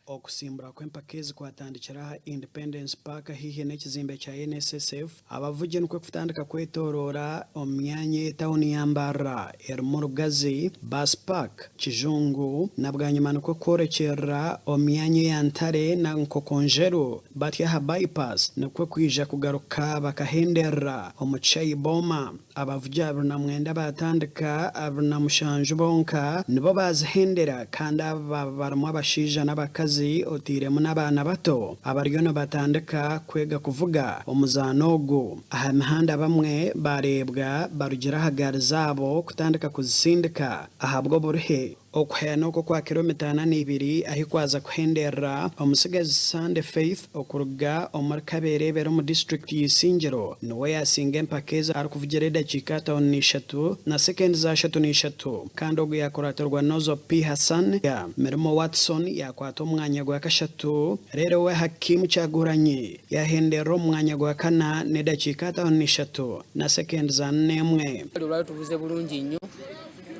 Okusimbura kw'empaka ezi kwatandikire aha Independence Park haihi n'ekizimbe kya NSSF. Abavugi nikwo kutandika kwetoroora omu myanya ey'etauni ya Mbarara erimu Rugazi, Bus Park, Kijungu na bwanyima nikwo kworekyerera omu myanya eya Ntare na Nkokonjeru batyo aha Bypass nikwo kwija kugaruka bakahenderera omu Chai Boma. Abavugi 29 baatandika, 27 bonka nibo baazihendera kandi aba barimu abashaija n'abakazi oteiremu n'abaana bato abariyo nibatandika kwega kuvuga omuzaano ogu. Aha mihanda bamwe baareebwa barugire aha gaari zaabo kutandika kuzitsindika ahabw'oburuhe. Okuhayana okwo kwa kilomita ana na ibiri ahi kwaza kuhenderera, omutsigazi Sunday Faith okuruga omuri Kabereebere omu disiturikiti ya Isingiro niwe yaasinga empaka ezi arikuvugira edakiika ataano na ishatu na sekendi za ashatu na ishatu kandi ogu yaakuratirwa Nozo P. Hassan, Mirimo Watson yaakwata omwanya gwa kashatu reero we Hakim Kyagulanyi yaahenderera omu mwanya gwa kana n'edakiika ataano na ishatu na sekendi za ana n'emwe. Olwaleero tuvuze bulungi nnyo.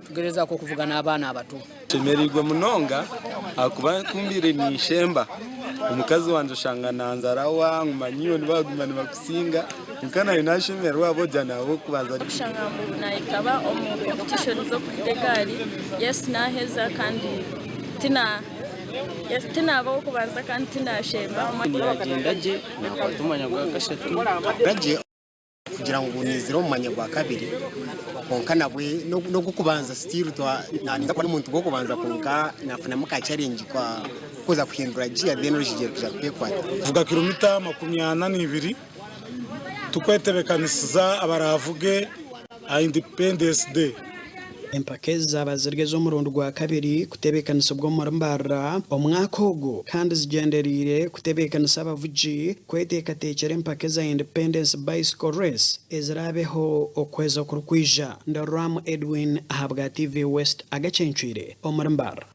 Tugerezaku okuvuga n'abaana abato. Nshemereirwe munonga ahakuba ku mbaire ninshemba omukazi wangye oshanga nanzarawa ngu manya iwe nibaguma nibakusinga kwonka naanye nashemererwa ahabw'okugira ngu ahabw'okubanza. Kushanga ngu nayetaba omu competition z'okuvuga egaari yes naheza kandi tina yes tinaba ow'okubanza kandi tinashemba. Yagyenda gye nakwata omwanya gwa kashatu. Kugira ngu niizire omu mwanya gwa kabiri kwonka nabwe n'ogw'okubanza still ninza kuba n'omuntu gw'okubanza kwonka nafunamu ka challenge kuza kuhindura giya then orugyere kuza kwekwata. Tuvuga kiromita 42 tukwetebekanisiza abaraavuge aha Independence Day. Empaka ezi zaaba ziri ez'omurundi gwa kabiri kutebeekanisibwa omuri Mbarara omwaka ogu kandi zigyendereire kutebeekanisa abavugi kweteekateekyera empaka eza Independence Bicycle Race eziraabeho okwezi okurikwija. Ndorwamu Edwin ahabwa TV West agacencwire omuri Mbarara.